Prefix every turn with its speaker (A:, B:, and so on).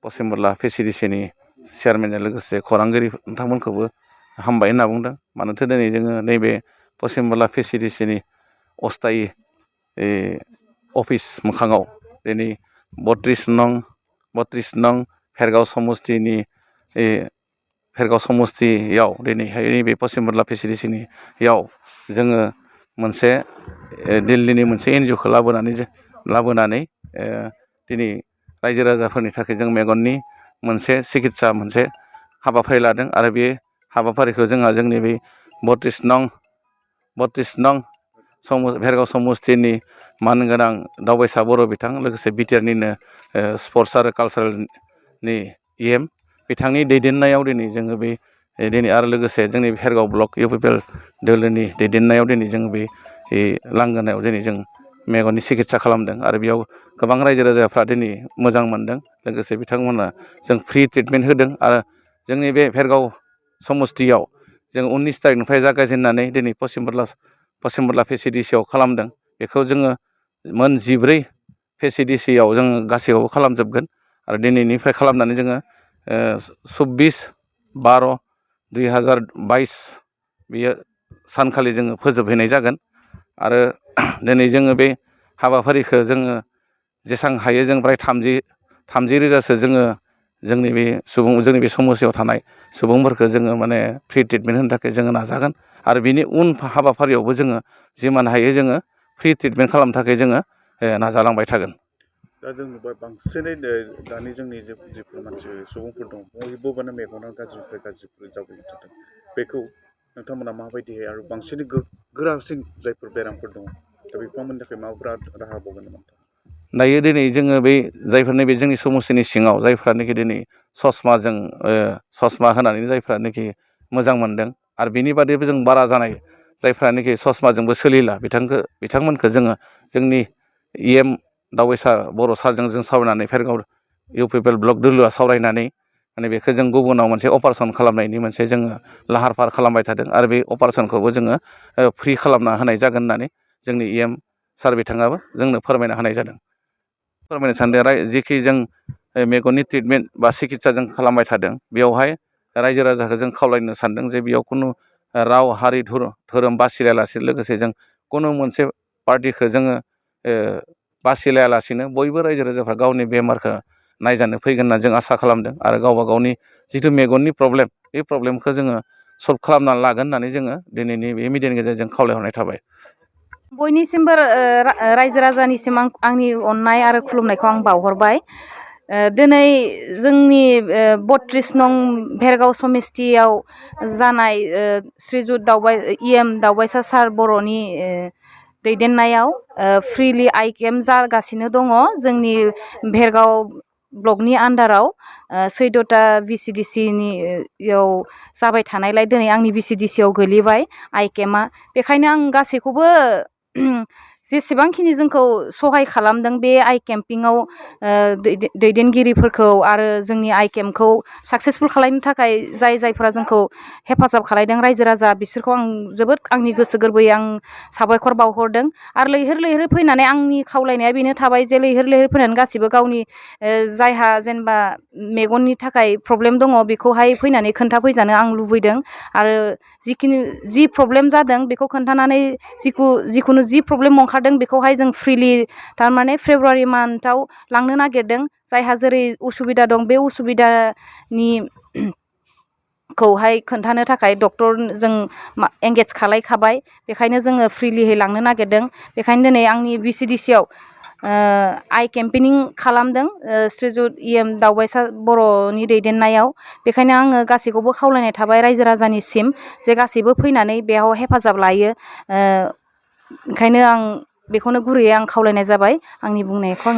A: पश्चिम बांला PCDC-नि चेयारमेनजों लोगोसे खौरांगिरि नोंथांमोनखौबो हामबाय होनना बुंदों। मानोथो दिनै जोङो नैबे पश्चिम बांला PCDC-नि अस्थायी अफिस मोखाङाव दिनै 32 नं भेरगाव समस्तिनि भेरगाव समस्तियाव दिनैहाय नैबे पश्चिम बांला PCDC-नियाव जोङो मोनसे दिल्लीनि मोनसे NGO-खौ लाबोनानै दिनै रायजो राजाफोरनि थाखाय जों मेगननि मोनसे सिकित्सा मोनसे हाबाफारि लादों आरो बे हाबाफारिखौ जोंहा जोंनि बे 32 नं भेरगाव समस्तिनि मानगोनां दावबायसा बर' बिथां लोगोसे बिटिआरनिनो स्पर्टस आरो कालसारेलनि EM बिथांनि दैदेननायाव दिनै जोङो बे दिनै आरो लोगोसे जोंनि भेरगाव ब्लक UPPL दोलोनि दैदेननायाव दिनै जों बे लांगोनायाव दिनै जों मेगननि सिकित्सा खालामदों आरो बेयाव गोबां रायजो राजाफ्रा दिनै मोजां मोनदों। लोगोसे बिथांमोना जों फ्रि ट्रिटमेन्ट होदों आरो जोंनि बे भेरगाव समस्तियाव जों 19 तारिखनिफ्राय जागायजेननानै दिनै पश्चिम बांला PCDC-आव खालामदों। बेखौ जोङो मोन 14 PCDC-आव जोङो गासैयावबो खालामजोबगोन आरो दिनैनिफ्राय खालामनानै जोङो 24/12/2022 बेयो सानखालि जोङो फोजोबहैनाय जागोन आरो दिनै जोङो बे हाबाफारिखौ जोङो जेसां हायो जों प्राय 30 रोजासो जोङो जोंनि बे समस्यायाव थानाय सुबुंफोरखौ जोङो माने फ्रि ट्रिटमेन्ट होनो थाखाय जोङो नाजागोन आरो बिनि उन हाबाफारियावबो जोङो जिमान हायो जोङो फ्रि ट्रिटमेन्ट खालामनो थाखाय जोङो नाजालांबाय थागोन।
B: दा जों नुबाय बांसिनै दानि जोंनि जिफोर मानसि सुबुंफोर दं बयबो माने मेगना गाज्रिनिफ्राय गाज्रिफोर जाबोनो थादों। बेखौ नोंथांमोना माबायदिहाय आरो बांसिनै गोरासिन जायफोर बेरामफोर दङ दा बिथांमोननि थाखाय माबाफोर राहा बावगोन नामा?
A: दायो दिनै जोङो बै जायफोर नैबे जोंनि समस्तिनि सिङाव जायफ्रानोखि दिनै ससमा होनानै जायफ्रानोखि मोजां मोनदों आरो बिनि बादैबो जों बारा जानाय जायफ्रानोखि ससमाजोंबो सोलिला बिथांमोनखौ जोङो जोंनि EM दावबायसा बर' सारजों जों सावरायनानै भेरगाव UPPL ब्लक दोलोआ सावरायनानै माने बेखौ जों गुबुनाव मोनसे अपारेसन खालामनायनि मोनसे जोङो लाहार फाहार खालामबाय थादों आरो बे अपारेसनखौबो जोङो फ्रि खालामना होनाय जागोन होननानै जोंनि EM सार बिथाङाबो जोंनो फोरमायना होनाय जादों। फोरमायनो सानदों जेखि जों मेगननि ट्रिटमेन्ट बा सिकित्सा जों खालामबाय थादों बेयावहाय रायजो राजाखौ जों खावलायनो सानदों जे बेयाव खुनु राव हारि धोरोम बासिलायालासे लोगोसे जों खुनु मोनसे पार्टिखौ जोङो बासिलायालासिनो बयबो रायजो राजाफ्रा गावनि बेमारखौ नायजानो फैगोन होनना जों आसा खालामदों आरो गावबा गावनि जिथु मेगननि प्रब्लेम बे प्रब्लेमखौ जोङो सल्भ खालामनानै लागोन होननानै जोङो दिनैनि बे मिडियानि गेजेरजों खावलायहरनाय थाबाय।
C: बयनिसिमबो रायजो राजानिसिम आंनि अननाय आरो खुलुमनायखौ आं बावहरबाय। दिनै जोंनि 32 नं भेरगाव समस्तियाव जानाय श्रीजुत EM दावबायसा सार बर'नि दैदेननायाव फ्रिलि आइ केम्प जागासिनो दङ जोंनि भेरगाव ब्लकनि आन्दाराव 14टा VCDC-नियाव जाबाय थानायलाय दिनै आंनि VCDC-आव गोलैबाय आइ केम्पआ। बेखायनो आं गासैखौबो जेसेबांखिनि जोंखौ सहाय खालामदों बे आइ केम्पिंआव दैदेनगिरिफोरखौ आरो जोंनि आइ केम्पखौ साक्सेसफुल खालामनो थाखाय जायफोरा जोंखौ हेफाजाब खालामदों रायजो राजा बिसोरखौ आं जोबोद आंनि गोसो गोरबोयै आं साबायखर बावहरदों आरो लैहोर लैहोर फैनानै आंनि खावलायनाया बेनो थाबाय जे लैहोर लैहोर फैनानै गासिबो गावनि जायहा जेनेबा मेगननि थाखाय प्रब्लेम दङ बेखौहाय फैनानै खोन्थाफैजानो आं लुबैदों आरो जि प्रब्लेम जादों बेखौ खोन्थानानै जिखुनु जि प्रब्लेम ओंखारदों बेखौहाय जों फ्रिलि थारमाने फेब्रुवारि मान्थआव लांनो नागिरदों जायहा जेरै उसुबिदा दं बे उसुबिदानि खौहाय खोन्थानो थाखाय डक्टर जों एंगेज खालायखाबाय बेखायनो जोङो फ्रिलिहै लांनो नागिरदों। बेखायनो दिनै आंनि VCDC-आव आइ केम्पेनिं खालामदों श्रीजुत EM दावबायसा बर'नि दैदेननायाव। बेखायनो आङो गासैखौबो खावलायनाय थाबाय रायजो राजानिसिम जे गासैबो फैनानै बेयाव हेफाजाब लायो। ओंखायनो आं बेखौनो गुरैयै आं खावलायनाय जाबाय आंनि बुंनायखौ आं